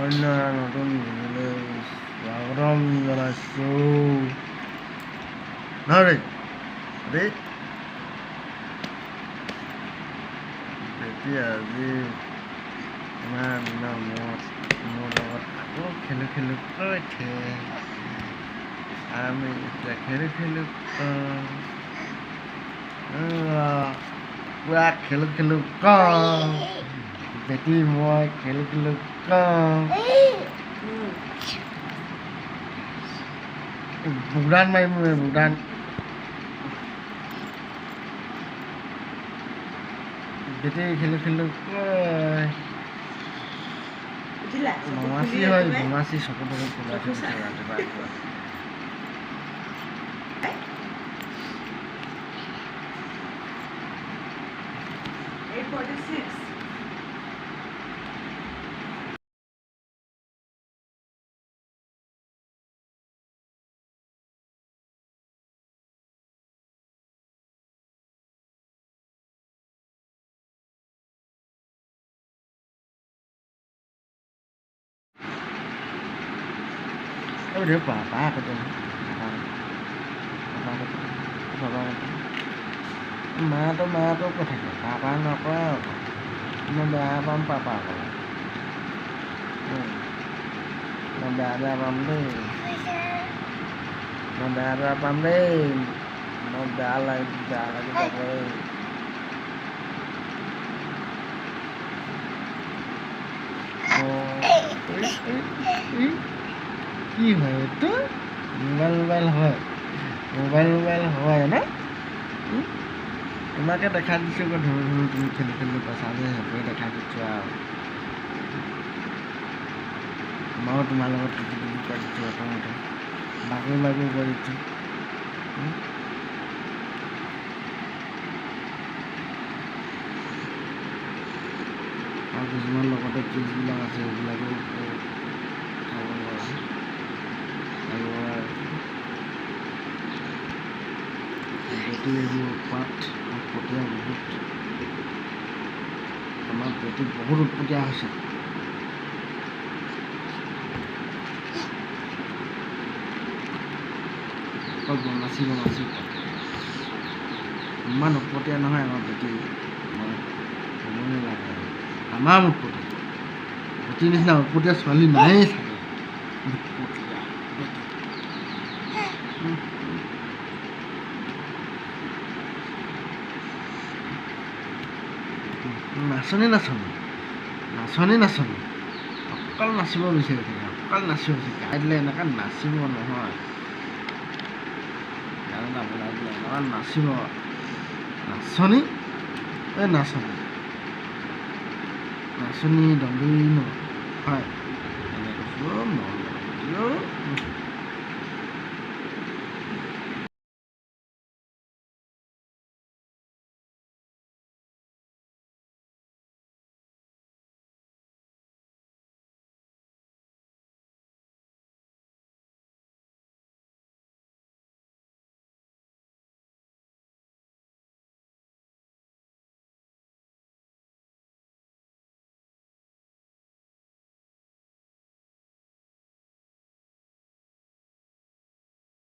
অন্য এটা নতুন ভিডিঅ'লৈ স্বাগতম জনাইছোঁ। নহয় দেই বেটি, আজি ইমান দিনৰ মূৰত মোৰ লগত আকৌ খেলো খেলো কৈছে। আমি এতিয়া খেলো খেলো, পুৰা খেলো খেলো কওঁ। বেটি মই খেলো খেলো কওঁ। বুকদান মাৰিম, বুকদান। বেটি খেলো খেলো কয়। বমাচি হয়, বমাচি। চকু তকু ফুলাই থৈছে ৰাতিপুৱা ৰাতিপুৱা। 8:46. পাপা ক'ত? পাপা ক'ত? পাপা ক'ত? মাটো মাটো কৈ থাকে, পাপা নকয় আকৌ। মই বেয়া পাম পাপা ক'লে। মই বেয়া বেয়া পাম দেই, মই বেয়া বেয়া পাম দেই। মই বেয়া লাগি বেয়া লাগি যাব দেই। কি হয় এইটো? মোবাইল মোবাইল হয়, মোবাইল মোবাইল হয় ন? তোমাকে দেখা দিছোঁ আকৌ ধৰি ধৰি। তুমি খেলি খেলি পাইছা যে, সেইটোৱে দেখা দিছোঁ। আৰু ময়ো তোমাৰ লগত টুপি টুপি কৰি দিছোঁ, প্ৰথমতে বাগৰি বাগৰি কৰি দিছোঁ। আৰু কিছুমান লগতে ট্ৰিক্সবিলাক আছে, সেইবিলাকো খাব নোৱাৰা। আৰু বেটি এইবোৰ উৎপাত, উৎপতীয়া বহুত। আমাৰ বেটি বহুত উৎপতীয়া হৈছে। অকল বদমাচি বদমাচি। ইমান উৎপতীয়া নহয় আমাৰ বেটি, মানে ক'বই নালাগে আৰু। তামাম উৎপতীয়া। বেটিৰ নিচিনা উৎপতীয়া ছোৱালী নায়েই চাগে। উৎপতীয়া বেটি। নাচনী নাচনী নাচনী নাচনী, অকল নাচিব বিচাৰি থাকে, অকল নাচিব বিচাৰি। গাই দিলে এনেকুৱা নাচিব নহয়, গান এটা বজাই দিলে এনেকুৱা নাচিব। নাচনী, এই নাচনী নাচনী দন্দুৰী ন হয়। এনে কৈছোঁ, মৰম।